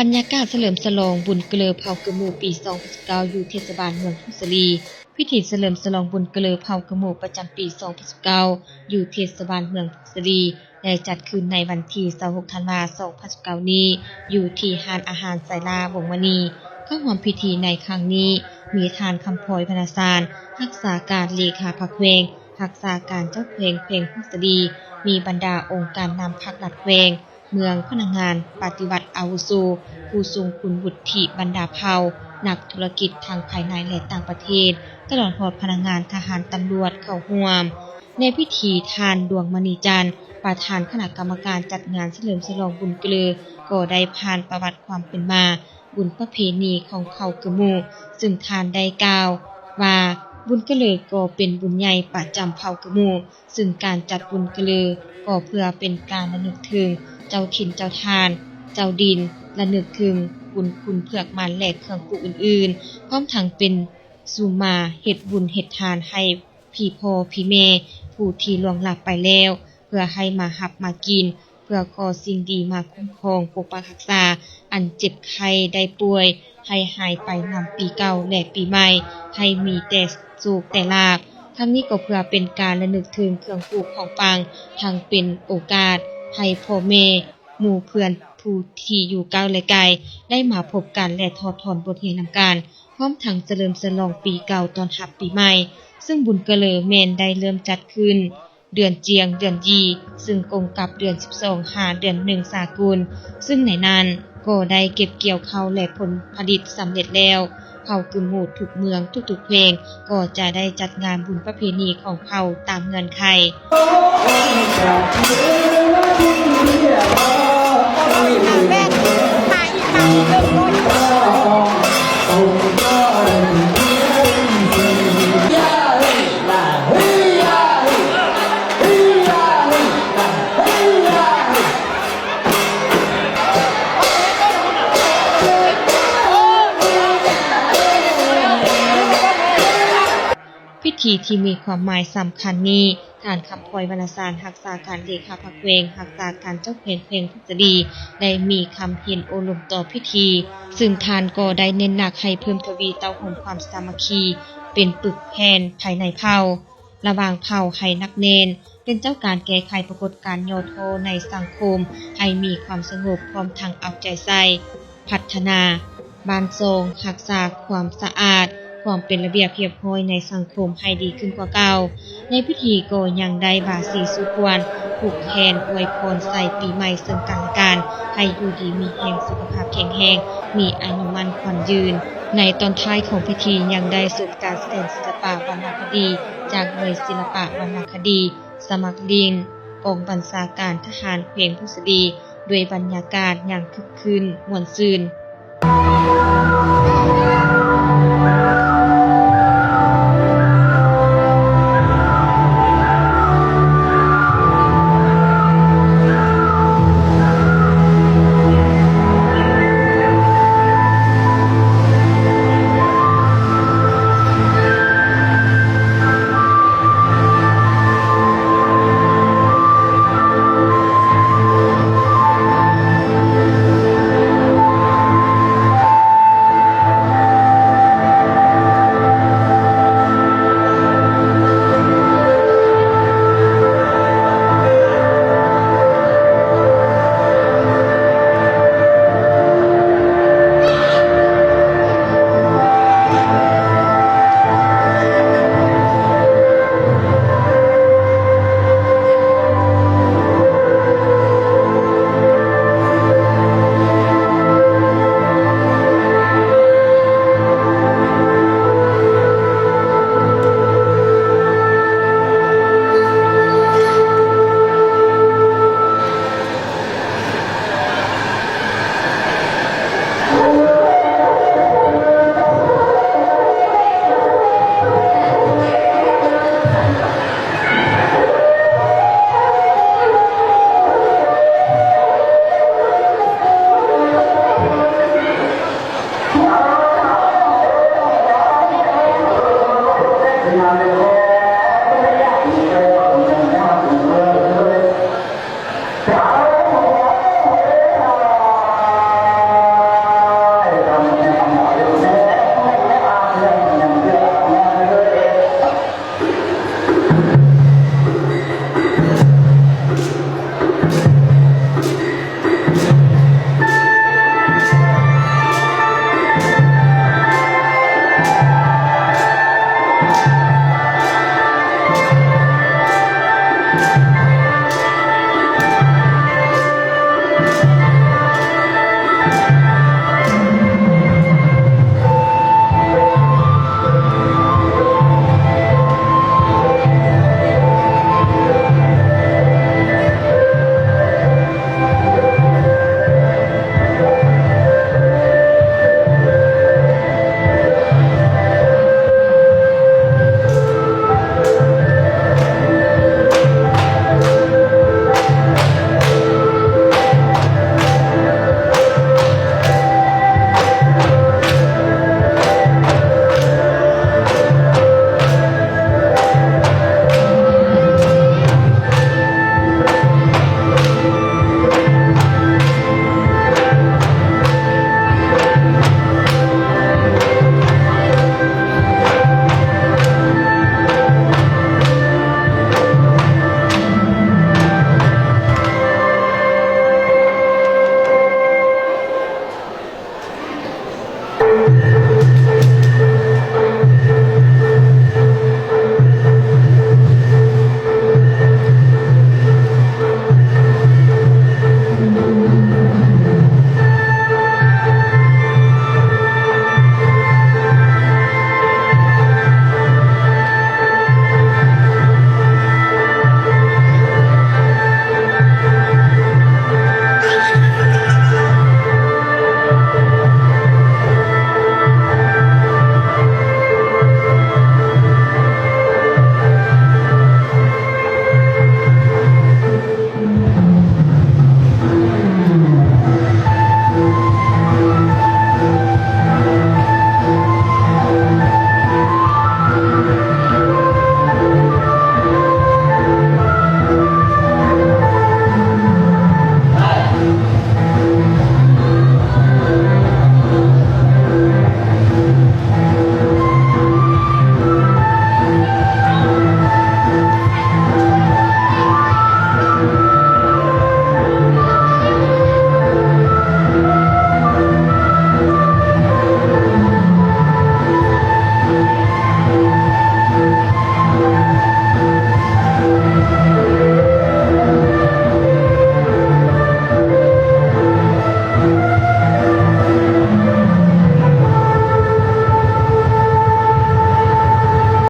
ບັນຍາກາດສະເຫຼີມສະຫຼອງບຸນກະເລີເຜົ່າກຶມມູປີສອງພັນສິບເກົ້າ ຢູ່ເທດສະບານເມືອງຜົ້ງສາລີ. ພິທີສະເຫຼີມສະຫຼອງບຸນກະເລີເຜົ່າກຶມມູປະຈຳປີສອງພັນສິບເກົ້າ ຢູ່ເທດສະບານເມືອງຜົ້ງສາລີ ໄດ້ຈັດຂຶ້ນໃນວັນທີຊາວຫົກ ທັນວາ ສອງພັນສິບເກົ້ານີ້ ຢູ່ທີ່ຮ້ານອາຫານໄຊລາ ວົງມະນີ. ເຂົ້າຮ່ວມພິທີໃນຄັ້ງນີ້ ມີທ່ານ ຄຳພອຍ ວັນນະຊານ ຮັກສາການເລຂາພັກແຂວງ, ຮັກສາການເຈົ້າແຂວງແຂວງຜົ້ງສາລີ, ມີບັນດາອົງການນຳພັກລັດແຂວງ, ເມືອງ, ພະນັກງານປະຕິບັດອາວຸໂສ, ຜູ້ຊົງຄຸນວຸດທິບັນດາເຜົ່າ, ນັກທຸລະກິດທັງພາຍໃນ ແລະ ຕ່າງປະເທດ, ຕະຫຼອດຮອດພະນັກງານທະຫານ, ຕຳຫຼວດເຂົ້າຮ່ວມ. ໃນພິທີ ທ່ານ ດວງມະນີຈັນ ປະທານຄະນະກຳມະການຈັດງານສະເຫຼີມສະຫຼອງບຸນກະເລີ ກໍໄດ້ຜ່ານປະຫວັດຄວາມເປັນມາ ບຸນປະເພນີຂອງເຜົ່າກຶມມູ ຊຶ່ງທ່ານໄດ້ກ່າວວ່າ ບຸນກະເລີກໍເປັນບຸນໃຫຍ່ປະຈຳເຜົ່າກຶມມູ ຊຶ່ງການຈັດບຸນກະເລີກໍເພື່ອເປັນການລະນຶກເຖິງເຈົ້າຖິ່ນເຈົ້າຖານ, ເຈົ້າດິນ, ລະນຶກເຖິງບຸນຄຸນເຜືອກມັນ ແລະ ເຄື່ອງປູກອື່ນໆ, ພ້ອມທັງເປັນສຸມມາເຮັດບຸນເຮັດທານໃຫ້ ພີ່ພໍ່ພີ່ແມ່ຜູ້ທີ່ລ່ວງລັບໄປແລ້ວ ເພື່ອໃຫ້ມາຮັບມາກິນ, ເພື່ອຂໍສິ່ງດີມາຄຸ້ມຄອງປົກປັກຮັກສາ ອັນເຈັບໄຂ້ໄດ້ປ່ວຍໃຫ້ຫາຍໄປນຳປີເກົ່າ ແລະ ປີໃໝ່ ໃຫ້ມີແຕ່ໂຊກແຕ່ລາບ. ທັງນີ້ກໍເພື່ອເປັນການລະນຶກເຖິງເຄື່ອງປູກຂອງຝັງ, ທັງເປັນໂອກາດໃຫ້ພໍ່ແມ່ ໝູ່ເພື່ອນຜູ້ທີ່ຢູ່ໃກ້ ແລະ ໄກ ໄດ້ມາພົບກັນ ແລະ ຖອດຖອນບົດຮຽນນຳກັນ, ພ້ອມທັງສະເຫຼີມສະຫຼອງປີເກົ່າຕ້ອນຮັບປີໃໝ່, ຊຶ່ງບຸນກະເລີແມ່ນໄດ້ເລີ່ມຈັດຂຶ້ນເດືອນຈຽງ ເດືອນຢີ ຊຶ່ງກົງກັບເດືອນສິບສອງ ຫາເດືອນໜຶ່ງສາກົນ, ຊຶ່ງໃນນັ້ນກໍໄດ້ເກັບກ່ຽວເຂົ້າ ແລະ ຜົນຜະລິດສຳເລັດແລ້ວ. ເຜົ່າກຶມມູທຸກເມືອງທຸກໆແຂວງ ກໍຈະໄດ້ຈັດງານບຸນປະເພນີຂອງເຜົ່າຕາມເງື່ອນໄຂ. ພິທີທີ່ມີຄວາມໝາຍສຳຄັນນີ້, ທ່ານ ຄຳພອຍ ວັນນະຊານ ຮັກສາການເລຂາພັກແຂວງ, ຮັກສາການເຈົ້າແຂວງແຂວງຜົ້ງສາລີ ໄດ້ມີຄຳເຫັນໂອ້ລົມຕໍ່ພິທີ, ຊຶ່ງທ່ານກໍໄດ້ເນັ້ນໜັກໃຫ້ເພີ່ມທະວີເຕົ້າໂຮມຄວາມສາມັກຄີ ເປັນປຶກແຜ່ນພາຍໃນເຜົ່າ ລະຫວ່າງເຜົ່າໃຫ້ໜັກແໜ້ນ, ເປັນເຈົ້າການແກ້ໄຂປາກົດການຫຍໍ້ທໍ້ໃນສັງຄົມໃຫ້ມີຄວາມສະຫງົບ, ພ້ອມທັງເອົາໃຈໃສ່ພັດທະນາບ້ານຊ່ອງ, ຮັກສາຄວາມສະອາດ, ຄວາມເປັນລະບຽບຮຽບຮ້ອຍໃນສັງຄົມໃຫ້ດີຂຶ້ນກວ່າເກົ່າ. ໃນພິທີກໍຍັງໄດ້ບາສີສູ່ຂວັນ, ຜູກແຂນອວຍພອນໃສ່ປີໃໝ່ເຊິ່ງກັນແລະກັນ, ໃຫ້ຢູ່ດີມີແຮງ, ສຸຂະພາບແຂງແຮງ, ມີອາຍຸໝັ້ນຂວັນຍືນ. ໃນຕອນທ້າຍຂອງພິທີຍັງໄດ້ຊົມ ການສະແດງສິລະປະວັນນະຄະດີ ຈາກໜ່ວຍສິລະປະວັນນະຄະດີສະໝັກລິງ ກອງບັນຊາການທະຫານແຂວງຜົ້ງສາລີ ດ້ວຍບັນຍາກາດຢ່າງຄຶກຄື້ນມ່ວນຊື່ນ.